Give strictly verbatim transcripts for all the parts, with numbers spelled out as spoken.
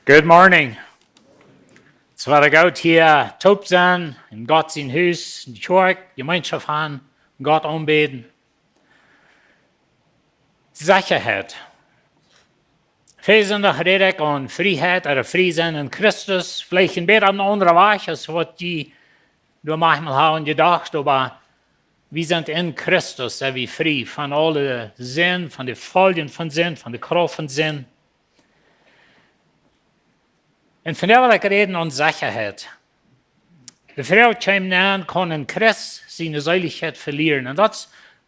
Good morning. Daut es wada goot hia toop sennen, en Gott sien Hus, en de Kjoakj, Jemeenschoft han, Gott aunbäden. Sechaheit. Väajen Sindach räd ekj von Frieheit, ooda frie sennen en Christus. Veleicht een bät opp een aundren Wajch aus waut jie doa maunchmol haben jedocht, oba wie sent en Christus, sent wie frie von aule Sind, von de Foljen von Sind, von de Krauft von Sind. Un vondoag well ekj räden von Sechaheit. De Froag kjeem dan, kaun een Christ siene Seelichkjeit velieren? Un daut es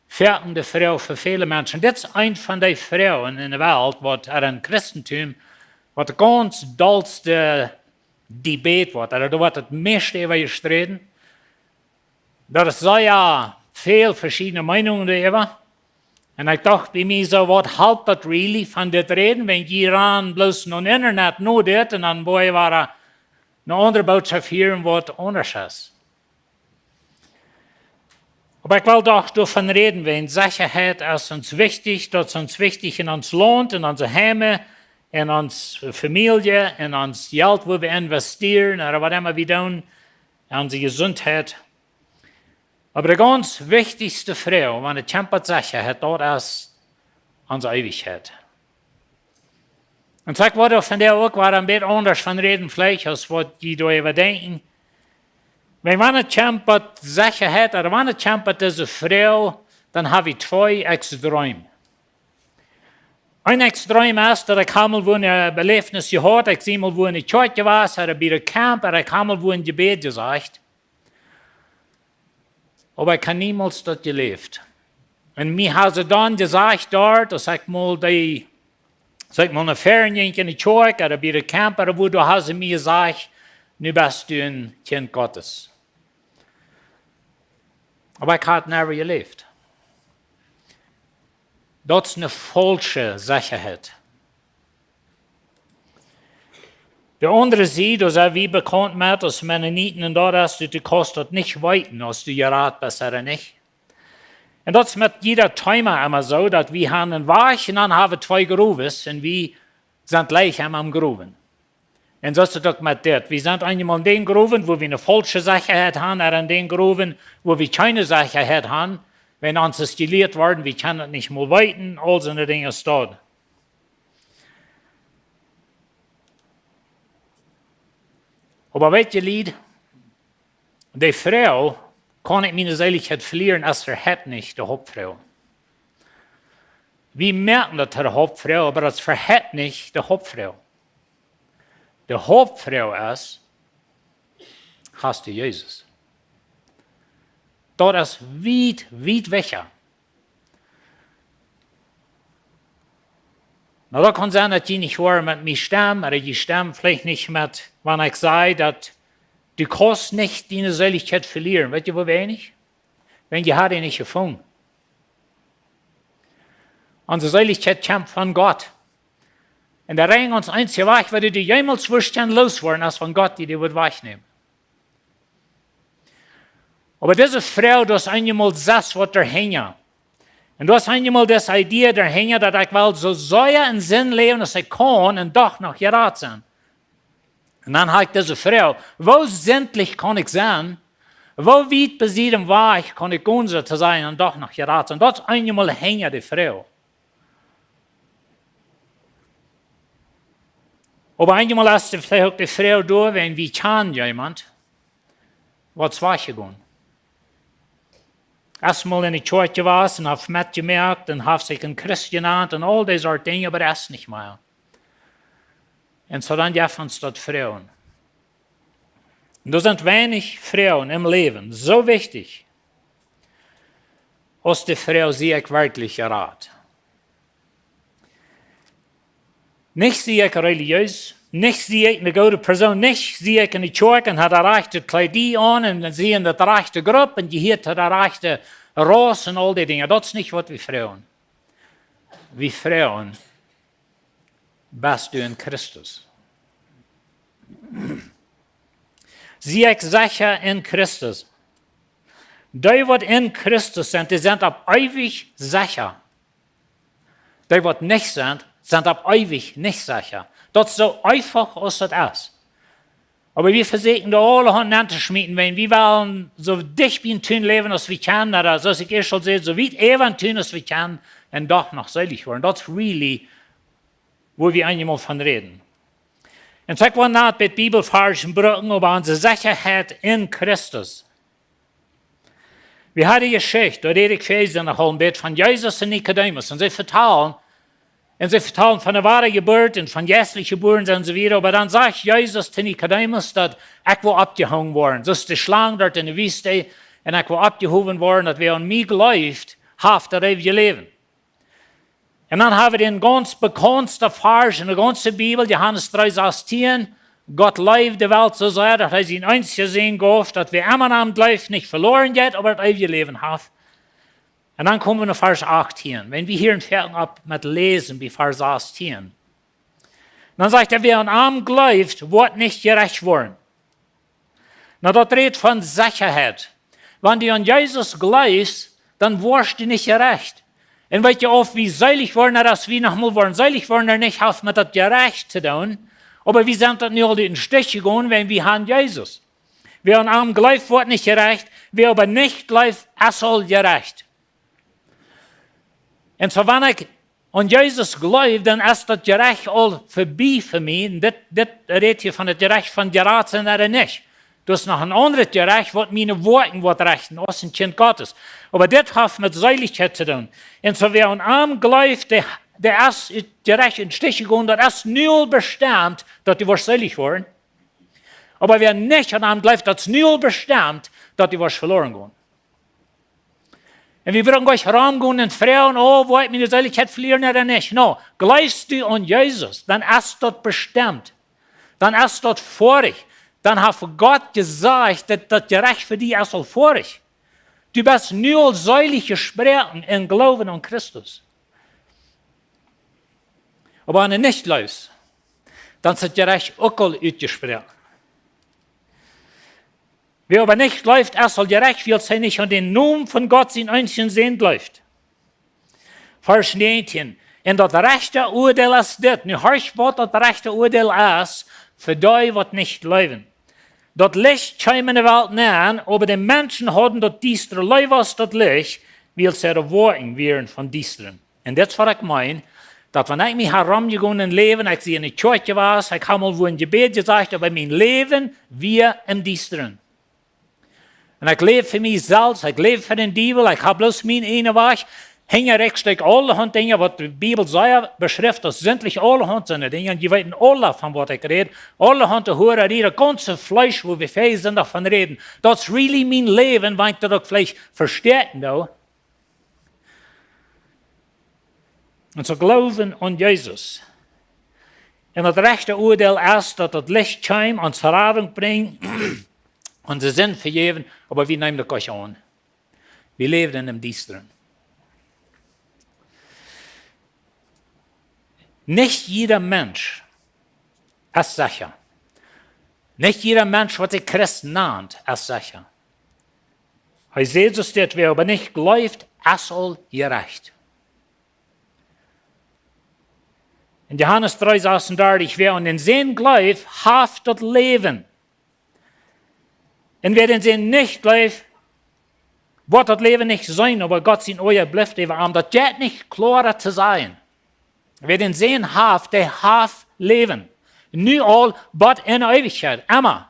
foaken de Froag fa väle Menschen. Dit es eent von dee Froagen en de Welt, waut en Christentum, waut de gaunz dollste Debatt woat, ooda doa woat daut mieeschte äwa jesträden. Doa es sea väl veschiedne Meenungen doaräwa. Un ekj docht bie mie soo, waut halpt daut really von dit räden, wan jie rannen bloos no Internet no dit un dan woa jie wada eene aundre Bootschoft hieren, waut aundasch es. Oba ekj well doch doavon räden, wan Sechaheit es ons wichtich, daut es ons wichtich en ons Launt, en onse Heime, en onse Famielje, en ons Jelt, wua wie investieren, ooda waut emma wie doonen, en onse Jesuntheit. Oba de gaunz wichtichste Froag, wan et kjemt bat Sechaheit, daut es onse Eewichkjeit. Un soo ekj wudd vondoag uk wada een bät aundasch von räden, veleicht aus waut jie doaräwa denkjen. Wan, wan et kjemt bat Sechaheit, ooda wan et kjemt bat dise Froag, dan hab wie twee Extreme. Een Extrem es, daut ekj hab mol wua een Beläfnis jehaut, ekj sie mol wua en de Kjoakj jewast, ooda bie de Camp, ooda ekj hab mol wua een Jebäd jesajcht. Oba ekj hab niemols daut jeläft. Un mie haben see dan jesajcht doa, aus ekj mol dee, aus ekj mol no väaren jinkj en de Kjoakj, ooda bie de Camp, ooda wua, doa haben see mie jesajcht: "Nu best du een Kjint Gottes." Oba ekj hab daut never jeläft. Daut es eene faulsche Sechaheit. De aundre Sied, doa sent wie bekaunt met aus Mennoniten, un daut es, daut du kaust daut nich weeten, aus du jerat best ooda nich. Un daut es met jieda Thema emma soo, daut wie haben een Wajch un dan haben wie twee Growen un wie sent jlikj emma aum Growen. Un soo es et uk met dit. Wie sent eenjemol en dän Growen, wua wie eene faulsche Sechaheit haben, ooda en dän Growen, wua wie kjeene Sechaheit haben, wan ons es jelieet worden, wie kjennen et nich mol weeten, aul soone Dinja es daut. Oba weet jie, Lied, de Froag, kaun ekj miene Seelichkjeit velieren, es verheft nich de Hauptfroag. Wie moaken daut de Hauptfroag, oba daut es verheft nich de Hauptfroag. De Hauptfroag es: Hast du Jesus? Daut es wiet, wiet wichtja. Nu, daut kaun sennen, daut jie nich woaren met mie stemmen, ooda jie stemmen veleicht nich met, wan ekj saj, daut du kaust nich diene Seelichkjeit velieren. Weet jie, woo weinichst? Wan jie haben dee nich jefungen. Onse Seelichkjeit kjemt von Gott. Un doa rät ons eent, waut du jemols woascht kjennen looswoaren, es wan Gott die dee woat wajchnämen. Oba dise Froag, doa es eenjemol sest waut doahinja. Un doa es eenjemol dise Idee doahinja, daut ekj well soo sea en Sind läwen aus ekj kaun un doch noch jerat sennen. Un dan hab ekj dise Froag: Woo sintlich kaun ekj sennen? Woo wiet besied em Wajch kaun ekj gonen, soo to sajen, un doch noch jerat sennen? Daut es eenjemol hinja de Froag. Oba eenjemol es veleicht uk de Froag doa, wan wie kjanen jemaunt, waut es wajchjegonen. Es mol en de Kjoakj jewast un haft metjemoakt un haft sikj een Christ jenant un aul dee Sort Dinja, oba es nich mea. Un soo dan jeft ons daut Froagen. Un doa sent weinich Froagen em Läwen soo wichtich aus de Froag: Sie ekj werkjlich jerat? Nich sie ekj relijees, nich sie ekj eene goode Persoon, nich sie ekj en de Kjoakj un hab daut rajchte Kjleet aun un sie en de rajchte Grupp un jehia to de rajchte Rauss un aul dee Dinja. Daut es nich waut wie froagen. Wie froagen: Best du en Christus? Sie ekj secha en Christus? Dee waut en Christus sent, dee sent opp eewich secha. Dee waut nich sent, sent opp eewich nich secha. Daut es soo eefach aus daut es. Oba wie vesieekjen doa aulahaunt nenn to schmieten, wan wie wellen soo dicht bie dän Tun läwen aus wie kjennen, ooda soo aus ekj ieescht aul säd, soo wiet äwa dän Tun aus wie kjennen, un doch noch seelich woaren. Daut es really, wua wie eenjemol von räden. Un soo ekj well nu de Bibelvarsch brucken äwa onse Sechaheit en Christus. Wie hauden de Jeschicht, doa räd ekj väajen noch aul een bät von Jesus un Nikodemus. Un see vetalen, un see vetalen von de Wadajeburt un von jeistlich jebuaren sennen un soo wieda. Oba dan sajcht Jesus to Nikodemus daut: "Ekj woa oppjehongen woaren. Soo aus de Schlang doa en de Wiest, un ekj woa oppjehowen woaren. Daut wäa aun mie jleeft, haft daut eewje Läwen." Un dan hab wie dän gaunz bekaundsten Varsch en de gaunze Bibel, Johanes dree sastieen: "Gott leeft de Welt soo sea, daut hee sienen eensjen Sän jeef, daut wäa aun am jleeft, nich veloaren jeit, oba daut eewje Läwen haft." Un dan kome wie no Varsch achttieen. Wan wie hia en Verken opp met läsen, bie Varsch sastieen, dan sajcht hee: "Wäa aun am jleeft, woat nich jerecht woaren." Nu, daut rät von Sechaheit. Wan du aun Jesus jleefst, dan woascht du nich jerecht. Un weet jie, auf wie seelich woaren, ooda aus wie nochmol woaren seelich woaren, daut nich haft met daut Jerecht to doonen. Oba wie sent daut nu aul ut dän Stich jegonen, wan wie haben Jesus. Wäa aun am jleeft, woat nich jerecht. Wäa oba nich jleeft, es aul jerecht. Un soo, wan ekj aun Jesus jleew, dan es daut Jerecht aul verbie fa mie. Un dit, dit rät hia von daut Jerecht von jerat sennen ooda nich. Daut es noch een aundret Jerecht, waut miene Woakjen woat rechten, aus een Kjint Gottes. Oba dit haft met Seelichkjeit to doonen. Un soo, wäa aun am jleeft, dee, dee es ut Jerecht en dän Stich jegonen, daut es nu aul bestemt, daut du woascht seelich woaren. Oba wäa nich aun am jleeft, daut es nu aul bestemt, daut du woascht veloaren gonen. Un wie brucken nich romgonen un froagen: "Oh, woa ekj miene Seelichkjeit velieren ooda nich?" Nu, jleefst du aun Jesus, dan es daut bestemt. Dan es daut foadich. Dan haft Gott jesajcht, daut daut Jerecht fa die es aul foadich. Du best nu aul seelich jesproaken em Gloowen aun Christus. Oba wan du nich jleefst, dan es daut Jerecht uk aul utjesproaken. Wäa oba nich jleeft, es aul jerecht, wiels hee nich aun dän Nomen von Gott sienen eensjen Sän jleeft. Varsch näajentieen: "Un daut rajchte Uadeel es dit." Nu horch, waut daut rajchte Uadeel es fa dee, waut nich jleewen. "Daut Licht kjeem en de Welt nenn, oba de Menschen hauden daut Diestre leewa aus daut Licht, wiels äare Woakjen wieren von Diestren." Un dit es, waut ekj meen, daut wan ekj mie hab romjegonen em Läwen, ekj sie en de Kjoakj jewast, ekj hab mol wua een Jebäd jesajcht, oba mien Läwen wia em Diestren. Un ekj läw fa mie selfst, ekj läw fa dän Diewel, ekj hab bloos mienen eenen Wajch. Hinjaraun stekj aulahaunt Dinja, waut de Bibel sea beschrift aus sindlich, aulahaunt soone Dinja. Un jie weeten aula, von waut ekj räd. Aulahaunt Hurarie, daut gaunze Fleesch, wua wie väajen Sindach von räden. Daut es really mien Läwen, wan ekj daut uk veleicht vestäakjen doo. Un soo jleewen aun Jesus. Un daut rajchte Uadeel es, daut daut Licht kjeem, ons Radunk brinjen, onse Sind vejäwen, oba wie neemen daut nich aun. Wie läwen em Diestren. Nich jieda Mensch es secha. Nich jieda Mensch, waut sikj Christ nant, es secha. Hee sajcht, daut wäa oba nich jleeft, es aul jerecht. En Johanes dree sasundartich: "Wäa aun dän Sän jleeft, haft daut Läwen. Un wäa dän Sän nich jleeft, woat daut Läwen nich seenen, oba Gott sien Oaja blift äwa am." Daut jeit nich kloara to sajen. Wäa dän Sän haft, dee haft Läwen. Nu aul, bat en Eewichkjeit, emma.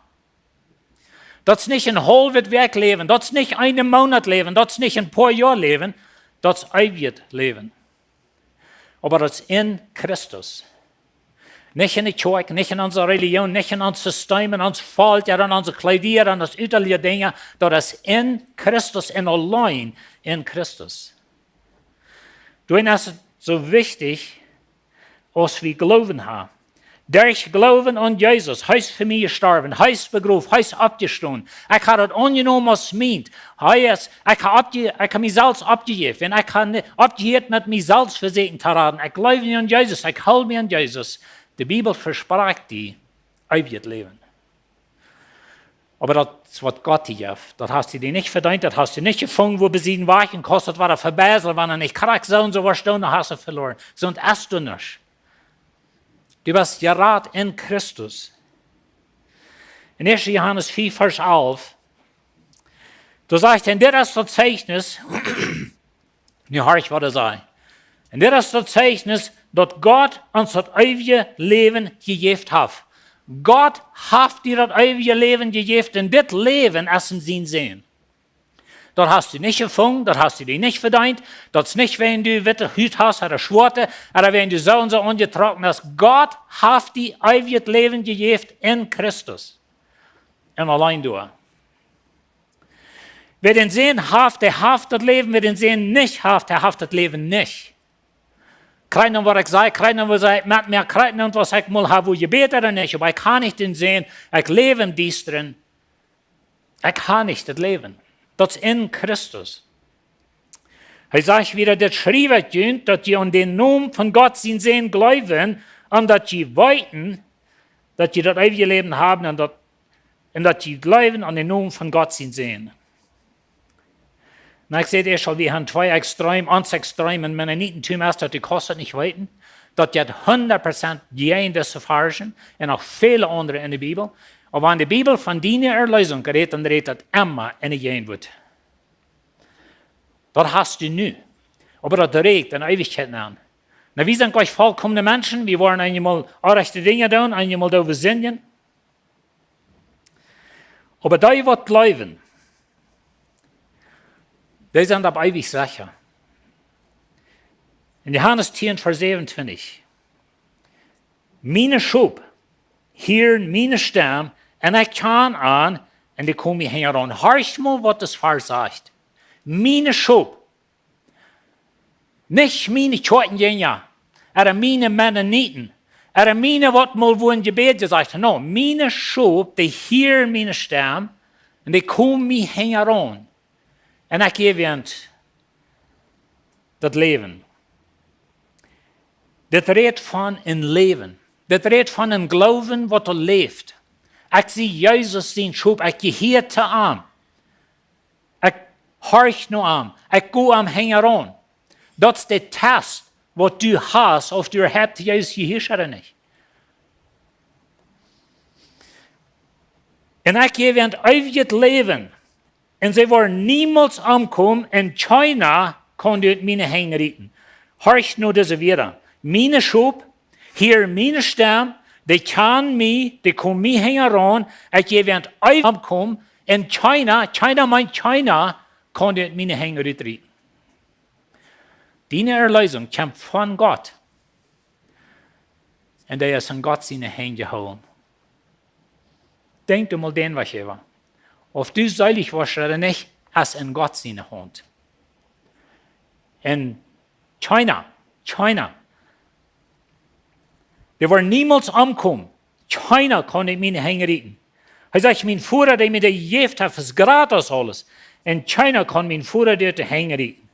Daut es nich een haulwet Wäakj Läwen, daut es nich een Moonat Läwen, daut es nich een poa Joa Läwen, daut es eewjet Läwen. Oba daut es en Christus. Nich en de Kjoakj, nich en onse Relijoon, nich en ons System, en ons Volkj, ooda en onse Kjleeda, en ons utaliede Dinja, daut es en Christus un auleen en Christus. Doaromm es et soo wichtich, aus wie Gloowen haben. Derch Gloowen aun Jesus, hee es fa mie jestorwen, hee es begroft, hee es oppjestonen. Ekj hab daut aunjenomen aus mient. Hee es, ekj hab oppje-, ekj hab mie selfst oppjejäft. Un ekj hab ni-, oppjehieet met mie selfst vesieekjen to raden. Ekj jleew nu aun Jesus, ekj hool mie aun Jesus. De Bibel vesprakjt die eewjet Läwen. Oba daut es, waut Gott die jeft. Daut hast du die nich vedeent, daut hast du nich jefungen, wua bie sienen Wajch, un kaust daut wada vebieslen, wan du nich krakjt soo un soo woascht doonen, dan hast du veloaren. Soo es daut nich. Du best jerat en Christus. En 1. Johannes 4, Vers 11, doa sajcht hee: "Un dit es daut Zeichnis," nu horch waut hee sajcht, "un dit es daut Zeichnis, daut Gott ons daut eewje Läwen jejäft haft." Gott haft die daut eewje Läwen jejäft, un dit Läwen es en sien Sän. Daut hast du nich jefungen, daut hast du die nich vedeent, daut es nich wäajen du witte Hut hast ooda schwoate, ooda wäajen du soo un soo aunjetrocken best. Gott haft die eewjet Läwen jejäft en Christus. Un auleen doa. Wäa dän Sän haft, dee haft daut Läwen. Wäa dän Sän nich haft, dee haft daut Läwen nich. Kjrieen waut ekj saj, kjrieen waut ekj saj, met mie kjrieen waut ekj mol hab, woo jebät ooda nich, oba ekj kaun nich dän Sän, ekj läw em Diestren. Ekj hab nich daut Läwen. Daut es en Christus. Hee sajcht wieda: "Dit schriew ekj junt, daut jie aun dän Nomen von Gott sien Sän jleewen, un daut jie weeten, daut jie daut eewje Läwen haben, un daut, un daut jie jleewen aun dän Nomen von Gott sien Sän." Nu, ekj säd ieescht aul, wie haben twee Extrem, ons Extrem em Mennonitentum es, daut du kaust daut nich weeten. Daut jeit hundat Prozent jäajen dise Varschen un noch väle aundre en de Bibel. Oba wan de Bibel von diene Erleesunk rät, dan rät daut emma en de Jäajenwuat. Daut hast du nu. Oba daut rieekjt en Eewichkjeit aun. Nu, wie sent nich volkomne Menschen, wie woaren eenjemol orrajchte Dinja doonen, eenjemol doa sindjen. Oba dee waut jleewen, dee sent opp eewich secha. En Johanes 10, Vers 27: "Miene Schop hieren miene Stemm, un ekj kjan an, un dee komen mie hinjaraun." Horch mol waut daut Varsch sajcht. Miene Schop. Nich miene Kjoakjenjinja, ooda miene Mennoniten, ooda miene waut mol wudden jebät jesajcht. No, miene Schop, dee hieren miene Stemm, un dee komen mie hinjaraun. Un ekj jäw an daut Läwen. Dit rät von en Läwen. Dit rät von en Gloowen waut doa läft. Ekj sie Jesus sien Schop, ekj jehia to am. Ekj horch no am. Ekj go am hinjaraun. Daut es de Test, waut du hast, auf du äwahaupt Jesus jehieescht ooda nich. Un ekj jäw an eewjet Läwen. Un see woaren niemols omkomen, un kjeena kaun dee ut miene Henj rieten. Horch no dise Wieed. Miene Schop hieren miene Stemm, dee kjanen mie, dee komen mie hinjaraun, ekj jäw an eewjet omkomen, un kjeena, kjeena meent kjeena, kaun dee ut miene Henj rieten. Diene Erleesunk kjemt von Gott. Un dee es en Gott siene Henj jehoolen. Denkj mol dän Wajch äwa. Auf du seelich woascht ooda nich, es en Gott siene Haunt. Un kjeena, kjeena, dee woaren niemols omkomen. Kjeena kaun ut miene Henj rieten. Hee sajcht: "Mien Voda, dee mie dee jejäft haft, es jrata aus aules. Un kjeena kaun mien Voda dee ut de Henj rieten."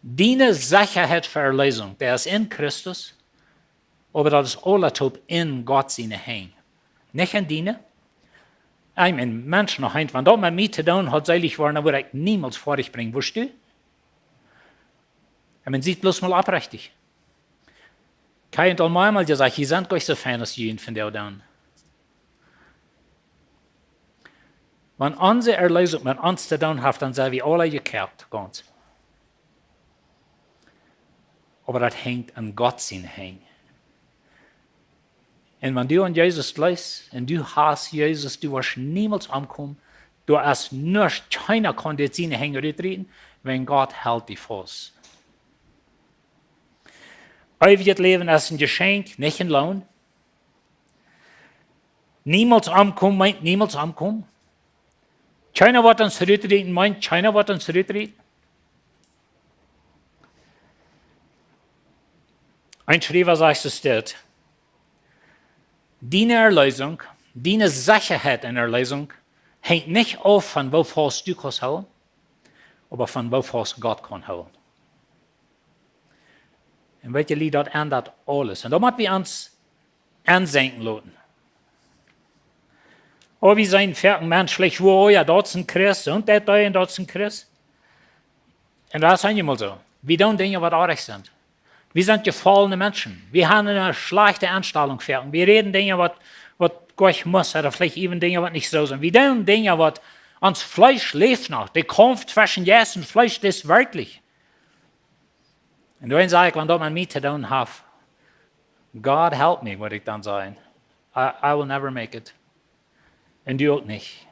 Diene Sechaheit fa Erleesunk, dee es en Christus, oba daut es aula toop en Gott siene Henj. Nich en diene. Ekj meen, Menschen, noch eent, wan daut met mie to doonen haud, seelich woaren, dan wudd ekj niemols foadich brinjen. Wurscht du? Ekj meen, sie bloos mol oprechtich. Ekj hab aul meamol jesajcht, jie sent nich soo fein aus jie von dee doonen. Wan onse Erleesunk met ons to doonen haft, dan sent wie aula jekjäft, gaunz. Oba daut henjt aun Gott siene Henj. Un wan du aun Jesus jleefst un du hast Jesus, du woascht niemols omkomen. Du hast nuscht, kjeena kaun dee ut siene Henj rutrieten, wan Gott helt die faust. Eewjet Läwen es en Jeschenkj, nich en Loon. Niemols omkomen meent niemols omkomen. Kjeena woat ons rutrieten meent, kjeena woat ons rutrieten. Een Schriewa sajcht soo dit: Diene Erleesunk, diene Sechaheit en Erleesunk henjt nich auf von woo faust du kaust hoolen, oba von woo faust Gott kaun hoolen. Un weet jie, daut endat aules. Un daut mott wie ons aunseenen loten. Oh, wie sent foaken menschlich, woo, oh jo, daut es en Christ, un daut, daut es en Christ. Un daut es eenjemol soo. Wie doonen Dinja waut oajch sent. Wie sent jefollne Menschen. Wie haben eene schlajchte Enstalunk fa. Wie räden Dinja waut, waut goanich mott, ooda veleicht even Dinja waut nich soo sent. Wie doonen Dinja waut ons Fleesch läft noch. De Kaumf tweschen Jeist un Fleesch, dee es werkjlich. Un dan saj ekj, wan daut met mie to doonen haft, "God help me," wudd ekj dan sajen. "I, I will never make it." Un du uk nich.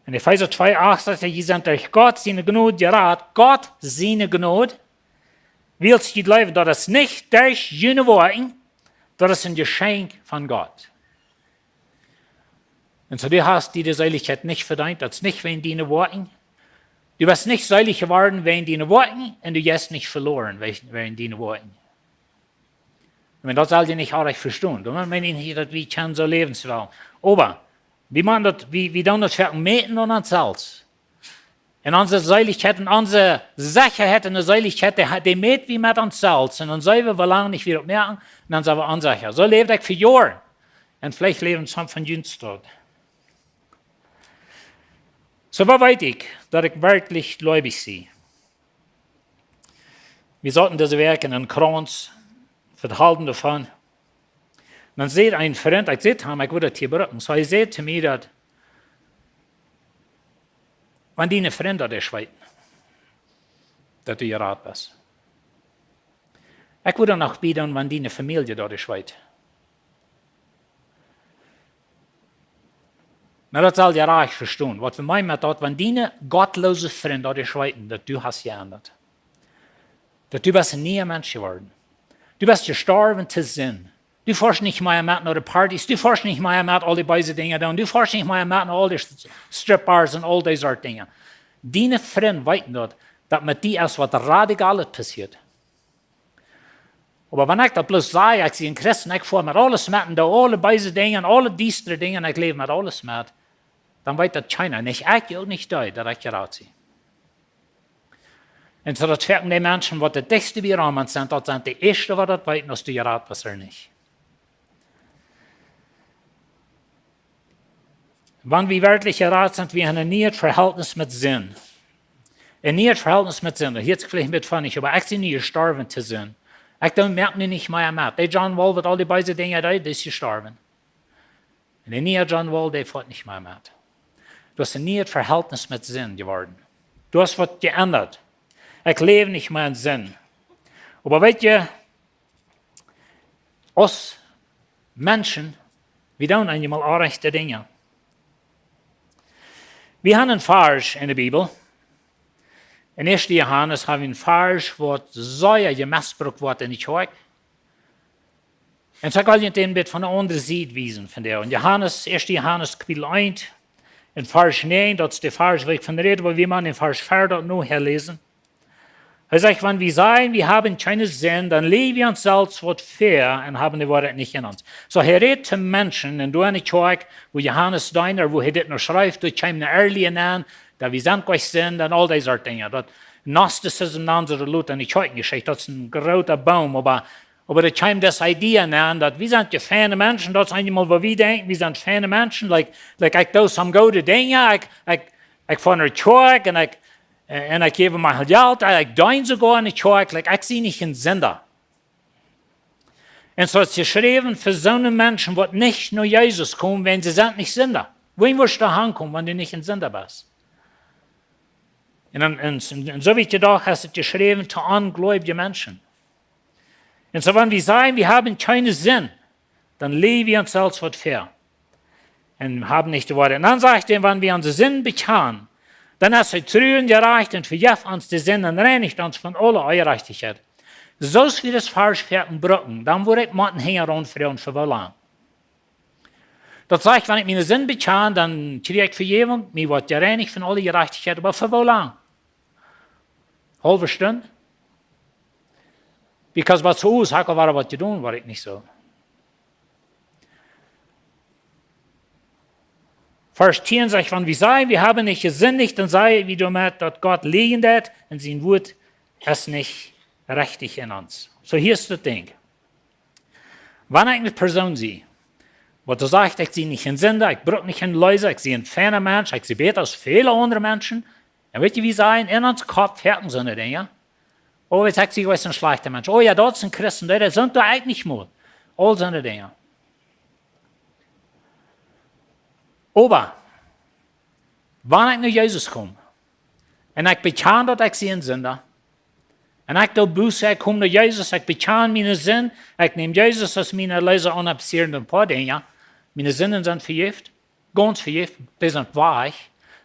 En Efeesa twee acht sajcht et: "Jie sent derch Gott siene Jnod jerat." Gott siene Jnod. Wiels jie jleewen, daut es nich derch june Woakjen, daut es een Jeschenkj von Gott. Un soo, du hast die de Seelichkjeit nich vedeent, daut es nich wäajen diene Woakjen. Du best nich seelich jeworden wäajen diene Woakjen un du best nich veloren wäajen, wäajen diene Woakjen. Ekj meen, daut saul jie nich orrajcht vestonen. Doamet meen ekj nich, daut wie kjennen soo läwen, soo. Oba wie motten daut, wie, wie doonen daut foaken mäten aun ons selfst. Un onse Seelichkjeit un onse Sechaheit en de Seelichkjeit, dee, dee mäten wie met ons selfst. Un dan sent wie, wie lang nich wada oppmoaken, un dan sent wie onsecha. Soo läwd ekj fa Joaren. Un veleicht läwen some von junt soo. Soo, woo weet ekj, daut ekj werkjlich jleewich sie? Wie sauten dise Wäakj en een Krauns, vetalden doavon. Dan säd een Frint, ekj säd to am, ekj wudd daut hia brucken. Soo, hee säd to mie daut, wan diene Frind daut ieescht weeten, daut du jerat best. Ekj wudd doa noch bie doonen, wan diene Famielje daut ieescht weet. Nu, daut saul jie rajcht vestonen. Waut wie meenen met daut, wan diene gottloose Frind daut ieescht weeten, daut du hast jeendat. Daut du best een niea Mensch jeworden. Du best jestorwen to Sind. Du foascht nich mea met no de Partys, du foascht nich mea met aul dee beese Dinja doonen, du foascht nich mea met no aul dee St-, Strip Bars un aul dee Sort Dinja. Diene Frind weeten daut, daut met die es waut Radikales passieet. Oba wan ekj daut bloos saj, ekj sie een Christ un ekj foa met aules met un doo aule beese Dinja un aule diestre Dinja un ekj läw met aules met, dan weet daut kjeena, nich ekj, uk nich dee, daut ekj jerat sie. Un soo daut foaken de Menschen waut de dichtste bie aun sent, daut sent de ieeschte waut daut weeten, aus du jerat best ooda nich. Wan wie werkjlich jerat sent, wie haben een nieet Verhältnis met Sind. Een nieet Verhältnis met Sind. Daut hieet sikj veleicht een bät funny, oba ekj sie nu jestorwen to Sind. Ekj doo, moak nu nich mea met. Dee John Wall, waut aul dee beese Dinja deed, dee es jestorwen. Un de niea John Wall, dee foat nich mea met. Du hast een nieet Verhältnis met Sind jeworden. Du hast waut jeendat. Ekj läw nich mea en Sind. Oba weetst, aus Menschen, wie doonen eenjemol orrajchte Dinja. Wie haben een Varsch en de Bibel. En ieeschte Johanes haben wie een Varsch, waut sea jemestbrukt woat en de Kjoakj. Un soo kaun ekj daut een bät von de aundre Sied wiesen vondoag. En Johanes, ieeschte Johanes Kapitel eent, en Varsch näajen, daut es de Varsch, wua ekj von räd, oba wie motten dän Varsch vea daut nu hia läsen. Hee sajcht, wan wie sajen, wie haben kjeene Sind, dan läajen wie ons selfst waut väa un haben de Woarheit nich en ons. Soo, hee rät to Menschen, un doa en de Kjoakj, wua Johanes deed, wua hee dit nu schrift, doa kjeemen de Early aun, daut wie sent goanich Sind un aul dee Sort Dinja. Daut Gnosticism nanen see daut, lot en de Kjoakjenjeschicht, daut es een groota Boom, oba, oba doa kjeem dise Idee aun, daut wie sent je feine Menschen, daut es eenjemol waut wie denkjen, wie sent feine Menschen, like, like, ekj doo some goode Dinja, ekj, ekj, ekj foa no de Kjoakj un ekj, un ekj jäw mien Jelt, ekj deen soogoa en de Kjoakj, like, ekj sie nich een Sinda. Un soo es jeschräwen fa soone Menschen, waut nich no Jesus komen, wan see sent nich Sinda. Wua woascht du hankomen, wan du nich een Sinda best? Un dan, un, un, un soo wiet jedocht es et jeschräwen to onjleewje Menschen. Un soo, wan wie sajen, wie haben kjeene Sind, dan läajen wie ons selfst waut väa. Un haben nich de Woarheit. Un dan sajcht hee, wan wie onse Sind bekjanen, dan es hee tru un jerajcht un vejeft ons de Sind un reinicht ons von aule Onjerajchtichkjeit. Soo aus wie daut Varsch foaken brucken, dan wudd ekj motten hinjaraun froagen, fa woo lang? Daut sajcht, wan ekj miene Sind bekjan, dan kjrie ekj Vejäwunk, mie woat jereinicht von aule Jerajchtichkjeit, oba fa woo lang? Haulwe Stund? Because waut soo es, ha ekj aul wada waut jedonen, waut ekj nich sull. Varsch tieen sajcht, wan wie sajen, wie haben nich jesindicht, dan sajen wie doamet, daut Gott läajen deit un sien Wuat es nich rechtich en ons. Soo, hia es daut Dinkj. Wan ekj eene Persoon sie, waut doa sajcht, ekj sie nich een Sinda, ekj bruk nich een Leesa, ekj sie een feina Mensch, ekj sie bäta aus väle aundre Menschen, dan weet jie, wie sajen en ons Kopp foaken soone Dinja. Oh, ekj sie een schlajchta Mensch. Oh jo, daut sent Christen, dee, dee sent doa eejentlich mol. Aul soone Dinja. Oba, wan ekj no Jesus kom, un ekj bekjan daut ekj sie een Sinda, un ekj doo Buss, ekj kom no Jesus, ekj bekjan miene Sind, ekj näm Jesus aus mienen Erleesa aun, dan passieren een poa Dinja. Miene Sinden sent vejäft, gaunz vejäft, dee sent wajch.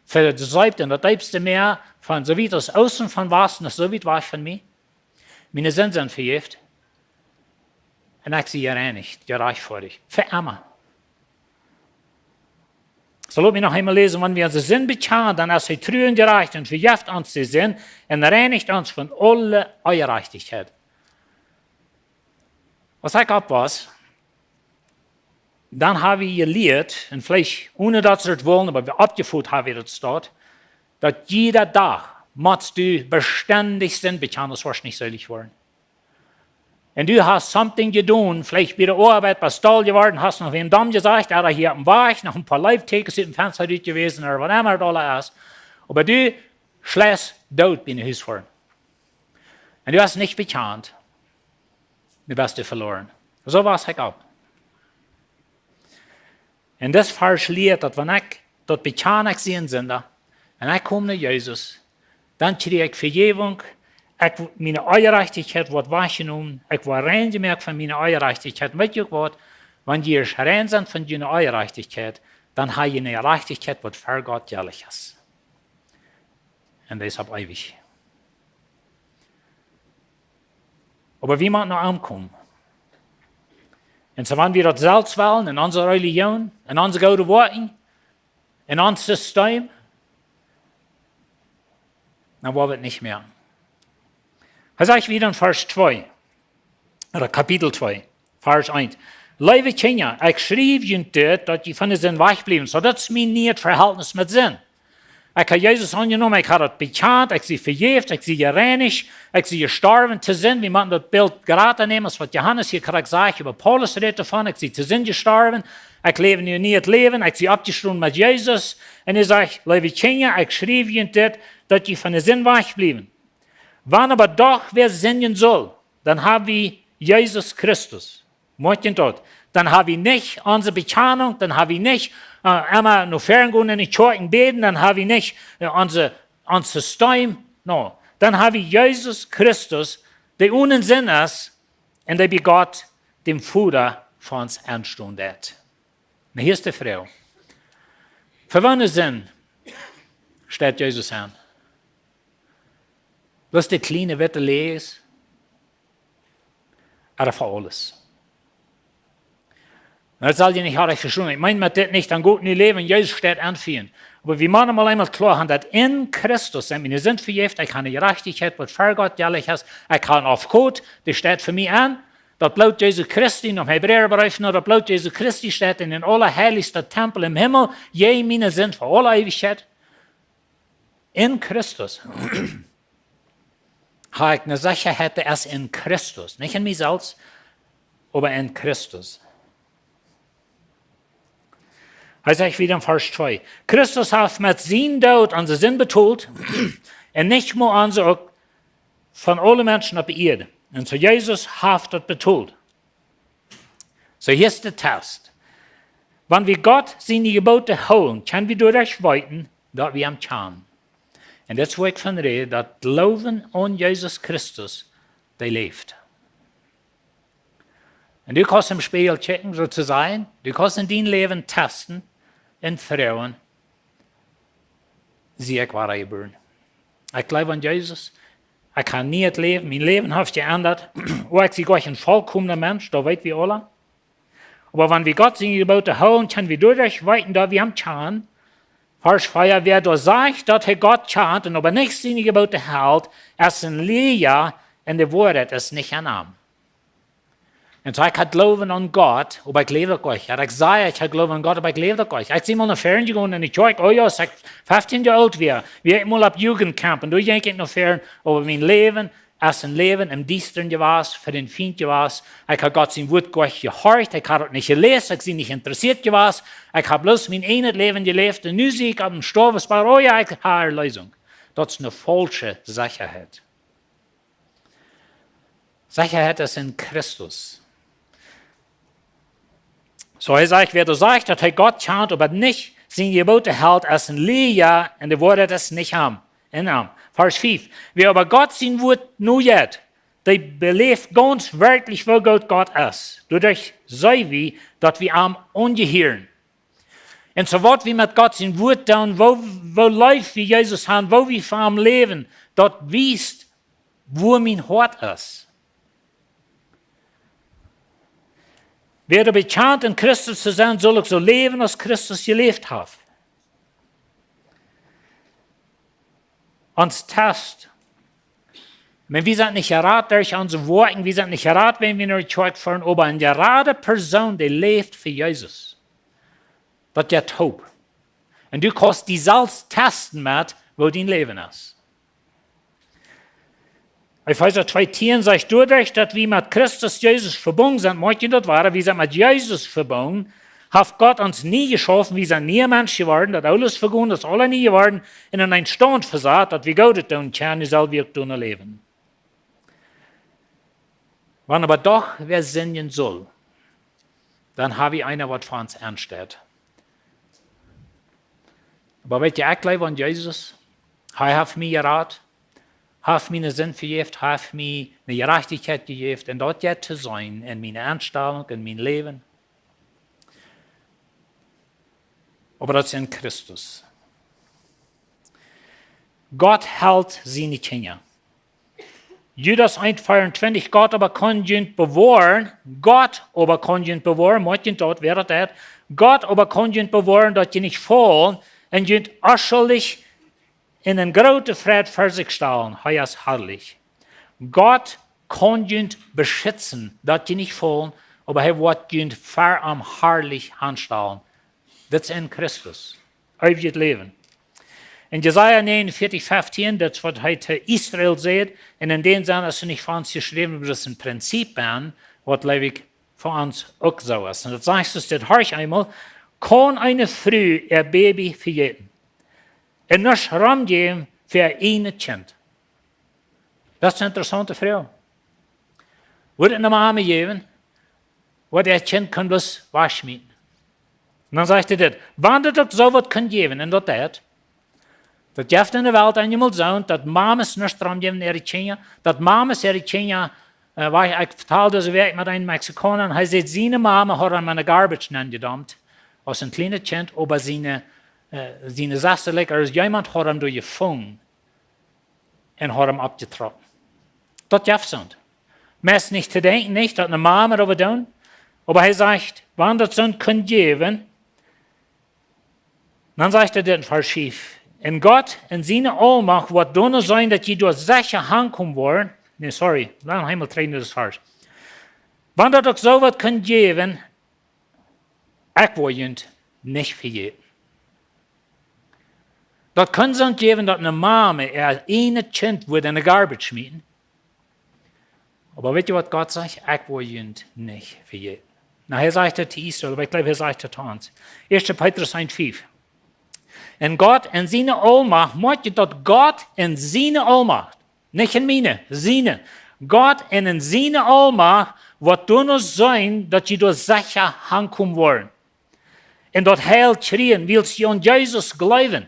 Vejäft en daut deepste Mäa, von soo wiet aus Oosten von Wasten, es soo wiet wajch von mie. Miene Sinden sent vejäft. Un ekj sie jereinicht, jerajchtfoadicht. Fa emma. Soo lot mie noch eemol läsen: Wan wie onse Sind bekjanen, dan es hee tru un jerajcht un vejeft ons de Sind un reinicht ons von aule Onjerajchtichkjeit. Aus ekj oppwoss, dan ha wie jelieet, un veleicht one daut see daut wullen, oba wie oppjefot ha wie daut soo, daut jieda Dach motst du bestendich Sind bekjanen, sonst woascht nich seelich woaren. Un du hast something jedonen, veleicht bie de Oabeit best du doll jeworden, hast noch wäm domm jesajcht, ooda hia oppem Wajch, noch een poa Leeftakjens ut däm Fensta rut jewäsen, ooda waut emma daut aules es. Oba du schleist doot bie een Hus väa. Un du hast nich bekjant, du best veloaren. Soo woss ekj opp. Un dit Varsch lieet daut, wan ekj daut bekjan, ekj sie een Sinda, un ekj kom no Jesus, dan kjrie ekj Vejäwunk, ekj, miene Onjerajchtichkjeit woat wajchjenomen, ekj woa rein jemoakt von miene Onjerajchtichkjeit. Un weet jie uk waut? Wan jie rein sent von june Onjerajchtichkjeit, dan ha jie eene Jerajchtichkjeit, waut ver Gott jelich es. Un dee es opp eewich. Oba wie motten no am komen. Un soo, wan wie daut selfst wellen, en onse Relijoon, en onse goode Woakjen, en ons System, dan woa wie daut nich mea. Hee sajcht wieda en Varsch twee, ooda Kapitel twee, Varsch eent: Leewe Kjinja, ekj schriew junt dit, daut jie von de Sind wajchbliewen. Soo, daut es mien nieet Verhältnis met Sind. Ekj ha Jesus aunjenomen, ekj ha daut bekjant, ekj sie vejäft, ekj sie jereinicht, ekj sie jestorwen to Sind. Wie motten daut Bilt jrata nämen aus waut Johanes hia krakjt sajcht äwa Paulus, rät doavon, ekj sie to Sind jestorwen, ekj läw nu een nieet Läwen, ekj sie oppjestonen met Jesus. Un hee sajcht: Leewe Kjinja, ekj schriew junt dit, daut jie von de Sind wajchbliewen. Wan oba doch wäa sindjen sull, dan ha wie Jesus Christus. Moakt junt daut. Dan ha wie nich onse Bekjanunk, dan ha wie nich, äh, emma no väaren gonen en de Kjoakj un bäden, dan ha wie nich, äh, onse, ons System, no. Dan ha wie Jesus Christus, dee onen Sind es, un dee bie Gott, däm Voda, fa ons enstonen deit. Nu, hia es de Froag: Fa woone Sind steit Jesus aun? Bloos de kjliene witte Läajes? Ooda fa aules? Nu, daut saul jie nich oajch vestonen. Ekj meen met dit nich, dan got nu läwen, Jesus steit aun fa junt. Oba wie motten mol eemol kloa haben, daut en Christus sent miene Sind vejäft, ekj ha eene Jerajchtichkjeit, waut ver Gott jelich es, ekj ha een Aufgott, dee steit fa mie aun. Daut Bloot Jesu Christi, no däm Hebräabreef, no daut Bloot Jesu Christi steit en dän aulaheilichsten Tempel em Himmel, je miene Sind fa aule Eewichkjeit. En Christus ha ekj eene Sechaheit, dee es en Christus. Nich en mie selfst, oba en Christus. Hee sajcht wieda en Varsch twee: Christus haft met sienen Doot onse Sind betolt, un nich mau onse, uk von aule Menschen opp de Ieed. Un soo Jesus haft daut betolt. Soo, hia es de Test. Wan wie Gott siene Jeboten hoolen, kjenn wie doaderch weeten, daut wie am kjanen. Un daut es, wua ekj von räd, daut Gloowen aun Jesus Christus, dee läft. Un du kaust em Spieejel kjikjen, soo to sajen, du kaust en dien Läwen testen un froagen: Sie ekj wadajebuaren? Ekj jleew aun Jesus. Ekj ha een nieet Läwen. Mien Läwen haft jeendat. Oh, ekj sie goanich een volkomna Mensch, daut weet wie aula. Oba wan wie Gott siene Jeboten hoolen, kjenn wie doaderch weeten, daut wie am kjanen. Varsch vea: Wäa doa sajcht, daut hee Gott kjant un oba nich siene Jeboten helt, es een Läajna, un de Woarheit es nich en am. Un soo, ekj ha Gloowen aun Gott, oba ekj läw daut goanich. Jo, ekj saj, ekj ha Gloowen aun Gott, oba ekj läw daut goanich. Ekj sie mol no väaren jegonen en de Kjoakj, oh jo, aus ekj feftieen Joa oolt wia, wia ekj mol opp Jugendcamp, un doa jinkj ekj no väaren, oba mien Läwen es een Läwen em Diestren jewast, fa dän Fient jewast. Ekj ha Gott sien Wuat goanich jehorcht, ekj ha daut nich jeläst, ekj sie nich interessieet jewast, ekj ha bloos mien ieejnet Läwen jeläft, un nu sie ekj opp däm Stoawesbad, oh jo, ekj ha Erleesunk. Daut es eene faulsche Sechaheit. Secha es en Christus. Soo, hee sajcht, wäa doa sajcht, daut hee Gott kjant, oba nich siene Jeboten helt, es een Lieja un de Woarheit es nich en am. Varsch fief. Wäa oba Gott sien Wort nojeit, dee beläft gaunz werkjlich, woo groot Gott es. Doaderch seenen wie, daut wie am aunjehieren. Un soo waut wie met Gott sien Wort doonen, woo, woo leef wie Jesus han, woo wie fa am läwen, daut wiest, woo mien Hoat es. Wäa bekjant, en Christus to sennen, saul uk soo läwen, aus Christus jeläft haft. Ons Test. Oba wie sent nich jerat derch onse Woakjen, wie sent nich jerat, wan wie no de Kjoakj foaren, oba eene jerade Persoon, dee läft fa Jesus. Daut jeft Hopninj. Un du kaust die selfst testen met, woo dien Läwen es. Efeesa twee tieen sajcht, doaderch daut wie met Christus Jesus vebungen sent, moakt jie daut woare, wie sent met Jesus vebungen, haft Gott ons nie jeschaufen, wie sent niee Menschen jeworden, daut aules vegonen, daut es aules nie jeworden, un en een Staunt vesat, daut wie Goodet doonen kjennen, nu sell wie uk doonen läwen. Wan oba doch wäa sindjen sull, dan hab wie eenen, waut fa ons ensteit. Oba weet jie, ekj jleew aun Jesus. Hee haft mie jerat, haft mie eene Sind vejäft, haft mie eene Jerajchtichkjeit jejäft, un daut jeit to seenen en miene Enstalunk, en mien Läwen. Oba daut es en Christus. Gott helt siene Kjinja. Judas eent veeauntwintich, Gott oba kaun junt bewoaren, Gott oba kaun junt bewoaren, moakt junt daut, wäa daut deit. Gott oba kaun junt bewoaren, daut jie nich faulen, un junt onschullich en eene groote Freid ver sikj stalen, hee es harlich. Gott kaun junt beschitzen, daut jie nich faulen, oba hee woat junt ver am harlich aunstalen. Daut es en Christus. Eewjet Läwen. En Jesaja negenundvierzig fünfzehn, daut es waut hee to Israel sajcht, un en dän Senn es et nich fa ons jeschräwen, oba daut es een Prinzip, waut, jleew ekj, fa ons uk soo es. Un daut sajcht, daut dit, horch eemol, kaun eene Fru äa Baby vejäten un nuscht romjäwen fa äa ieejnet Kjint? Daut es eene interessaunte Froag. Wudd et eene Mame jäwen, waut äa Kjint kunn bloos wajchschmieten? Un dan sajcht hee dit, wan daut uk soo waut kunn jäwen, un daut deit, daut jeft en de Welt eenjemol soo, daut Mames nuscht romjäwen äare Kjinja, daut Mames äare Kjinja, äh, wua ekj, ekj vetald dise Wäakj met eenen Mexikauna, un hee sajcht, siene Mame haud am en de garbage nenjedumpt, aus een kjlienet Kjint, oba siene, äh, siene Sesta, like, aus jemaunt haud am doa jefungen un haud am oppjetrocken. Daut jeft soont. Meist nich to denkjen, nich, daut eene Mame daut wudd doonen, oba hee sajcht, wan daut soont kunn jäwen, dan sajcht hee dit en Varsch fief. Un Gott en siene Aulmacht woat doonen sennen, daut jie doa secha hankomen woaren. Nä, sorry, dan eemol trigj no dit Varsch. Wan daut uk soo waut kunn jäwen, ekj woa junt nich vejäten. Daut kunn soont jäwen, daut eene Mame äa ieejnet Kjint wudd en de garbage schmieten. Oba weet jie, waut Gott sajcht? Ekj woa junt nich vejäten. Nu, hee sajcht daut to Israel, oba ekj jleew, hee sajcht daut to ons. Ieeschte Petrus eent fief. Un Gott en siene Aulmacht, moakt daut Gott en siene Aulmacht, nich en miene, siene. Gott en, en siene Aulmacht woat doonen sennen, daut jie doa secha hankomen woaren. Un daut Heil kjrieen, wiels jie aun Jesus jleewen.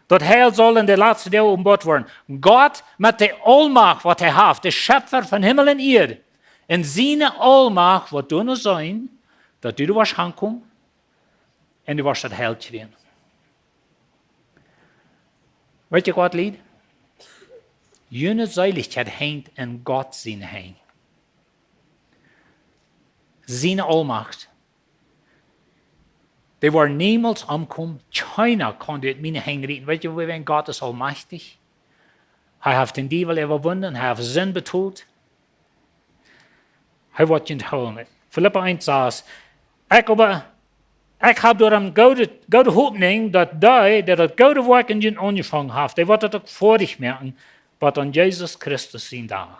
Daut Heil saul en de latste Doag openboat woaren. Gott met de Aulmacht, waut hee haft, de Schepfa von Himmel un Ieed, en siene Aulmacht woat doonen sennen, daut du doa woascht hankomen un du woascht daut Heil kjrieen. Weet jie, waut, Lied? June Seelichkjeit henjt en Gott siene Henj. Siene Aulmacht. Dee woaren niemols omkomen. Kjeena kaun dee ut miene Henj rieten. Weet jie, wie, wan Gott es aulmajchtich. Hee haft dän Diewel äwawunnen, hee haft Sind betolt. Hee woat junt hoolen. Filippa eent sas. Ekj oba, ekj hab doaromm goode, goode Hopninj, daut dee, dee daut goode Woakj en junt aunjefongen haft, dee woat daut uk foadich moaken, bat aun Jesus Christus sien Dach.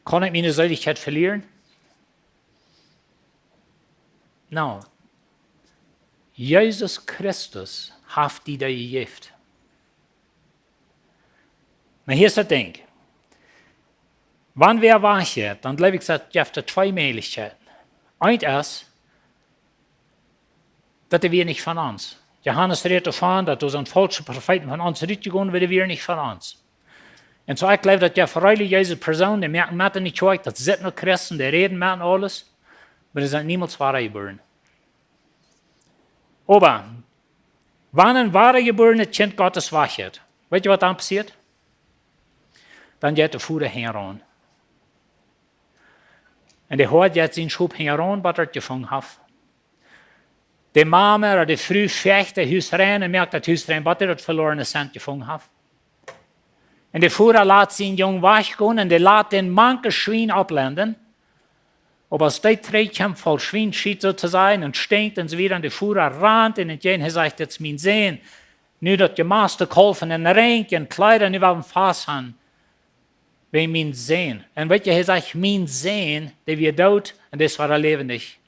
Kaun ekj miene Seelichkjeit velieren? Nä. Jesus Christus haft die dee jejäft. Nu, hia es daut Dinkj. Wan wäa wajchjeit, dan jleew ekj, daut jeft twee Mäajlichkjeiten. Eent es, daut dee wia nich von ons. Johanes rät doavon, daut doa sent faulsche Profeeten von ons rutjegonen, oba dee wieren nich von ons. Un soo, ekj jleew, daut jeft relijeese Persoonen, dee moaken met enne Kjoakj, daut sent noch Christen, dee räden met un aules, oba dee sent niemols wadajebuaren. Oba wan een wadajebuarenet Kjint Gottes wajchjeit, weetst du, waut dan passieet? Dan jeit de Voda hinjaraun. Un de Hoad jeit sien Schop hinjaraun, waut hee jefungen haft. De Mame ooda de Fru foacht daut Hus rein un moakt daut Hus rein, waut hee daut velorne Sent jefungen haft. Un de Voda lat sien Jung wajchgonen un dee lat dän mank Schwien opplenden. Oba aus dee trigjkjemt voll Schwienschit, soo to sajen, un stinkjt un soo wieda, un de Voda rant am entjäajen, hee sajcht: "Dit es mien Sän." Nu daut jemaste Kaulf un een Rinkj un Kjleeda, nu woaren fast aun. Wäajen mien Sän. Un weetst du, hee sajcht: "Mien Sän, dee wia doot un dee es wada läwendich."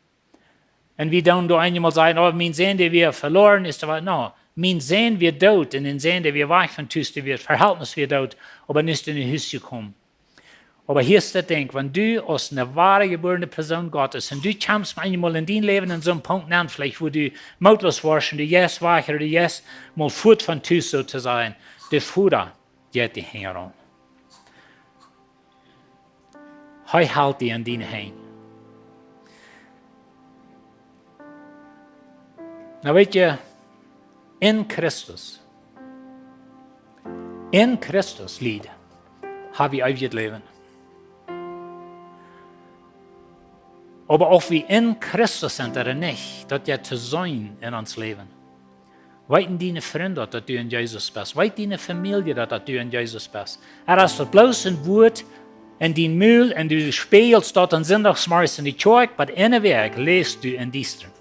Un wie dan doa eenjemol sajen: "Oh, mien Sän, dee wia veloaren, es doa waut." No, mien Sän wia doot un dän Sän, dee wia wajch von Tus, dee wia, Verhältnis wia doot, oba nu es hee no Hus jekomen. Oba hia es daut Dinkj, wan du aus eene wadajebuarene Persoon Gottes, un du kjemst mau eenjemol en dien Läwen en soon Punkt aun, veleicht, wua du mootloos woascht, un du jeist wajch, ooda du jeist mol fuat von Tus, soo to sajen, de Voda jeit die hinjaraun. Hee helt die en siene Henj. Nu, weetst du, en Christus, en Christus, Lied, hab wie eewjet Läwen. Oba auf wie en Christus sent ooda nich, daut jeit to seenen en ons Läwen. Weeten diene Frind daut, daut du en Jesus best? Weet diene Famielje daut, daut du en Jesus best? Ooda es daut bloos een Wuat en dien Mul un du späajest daut aun Sindachsmorjes en de Kjoakj, oba enne Wäakj läfst du em Diestren?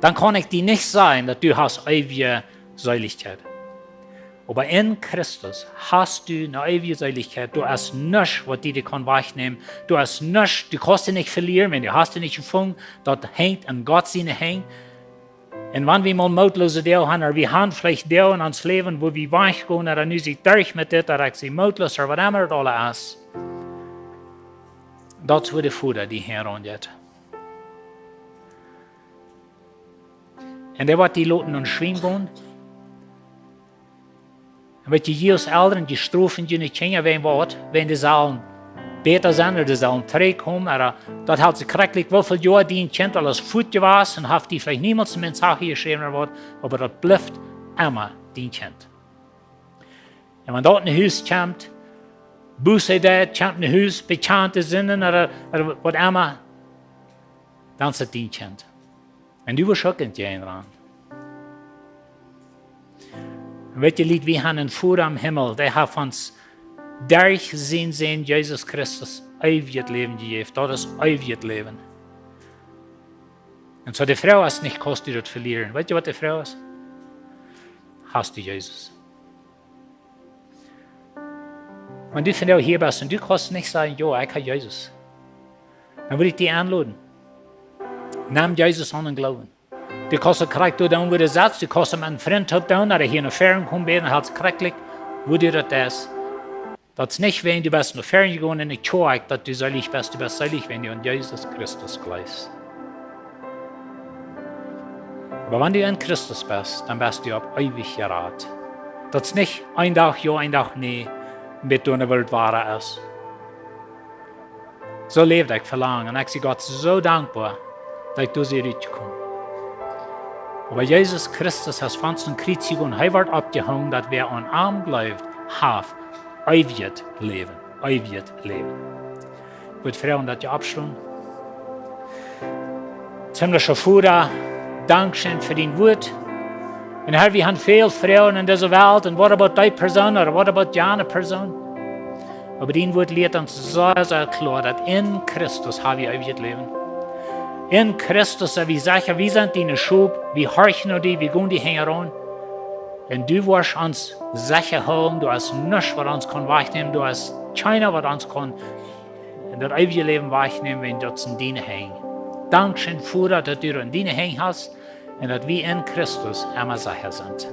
Dan kaun ekj die nich sajen, daut du hast eewje Seelichkjeit. Oba en Christus hast du eene eewje Seelichkjeit. Du hast nuscht, waut die dee kaun wajchnämen. Du hast nuscht, du kaust dee nich velieren, wan du hast dee nich jefungen. Daut hengt aun Gott siene Henj. Un wan wie mol mootlose Doag haben, ooda wie haben veleicht Doag en ons Läwen, wua wie wajchgonen, ooda nu sie ekj derch met dit, ooda ekj sie mootloos, ooda waut emma daut aules es, daut es wua de Voda die hinjaraun jeit. Un dee woat die loten aun Schwien gonen. Un weetst du, jie aus Elren, jie strofen june Kjinja wäajen waut? Wäajen dee sellen bäta sennen ooda dee sellen trigjkomen, ooda daut helt sikj krakjt jlikj, woo väl Joa dien Kjint aul es fuat jewast un haft die veleicht niemols een Mensaje jeschräwen ooda waut, oba daut blift emma dien Kjint. Un wan daut no Hus kjemt, Buße deit, kjemt no Hus, bekjant de Sinden ooda, ooda waut emma, dan es et dien Kjint. Un du woascht uk en dee enrannen. Un weetst du, Lied, wie haben een Voda em Himmel, dee haft ons derch sienen Sän Jesus Christus eewjet Läwen jejäft. Daut es eewjet Läwen. Un soo, de Froag es nich, kaust du daut velieren? Weetst du, waut de Froag es? Hast du Jesus? Wan du vondoag hia best un du kaust nich sajen: "Jo, ekj hab Jesus." Dan wudd ekj die enloden. Nemm Jesus aun em Gloowen. Du kaust daut krakjt doa doonen, wua du sitst. Du kaust am een Frint oppdoonen, ooda hia no väaren komen bäden, dan halpt et krakjt jlikj, wua du daut deist. Daut es nich wäajen du best no väaren jegonen en de Kjoakj, daut du seelich best. Du best seelich, wan du aun Jesus Christus jleefst. Oba wan du en Christus best, dan best du opp eewich jerat. Daut es nich een Dach jo, een Dach nä, bat doa ne Welt wada es. Soo läw ekj, velang, un ekj sie Gott soo dankboa, daut ekj doa sie rutjekomen. Oba Jesus Christus es von daut Kjriez jegonen, hee wort oppjehongen, daut wäa aun am jleeft, haft eewjet Läwen, eewjet Läwen. Ekj wudd froagen, daut jie oppstonen. Himmlischa Voda, dankscheen fa dien Wuat. Un Herr, wie haben väl Froagen en dise Welt. Un what about dee Persoon? Ooda what about jane Persoon? Oba dien Wuat lieet ons sea, sea kloa, daut en Christus hab wie eewjet Läwen. En Christus sent wie secha, wie sent diene Schop, wie horchen no die, wie gonen die hinjaraun. Un du woascht ons secha hoolen, doa es nuscht, waut ons kaun wajchnämen, doa es kjeena, waut ons kaun daut eewje Läwen wajchnämen, wan daut es en diene Henj. Dankscheen, Voda, daut du daut en diene Henj hast un daut wie en Christus emma secha sent.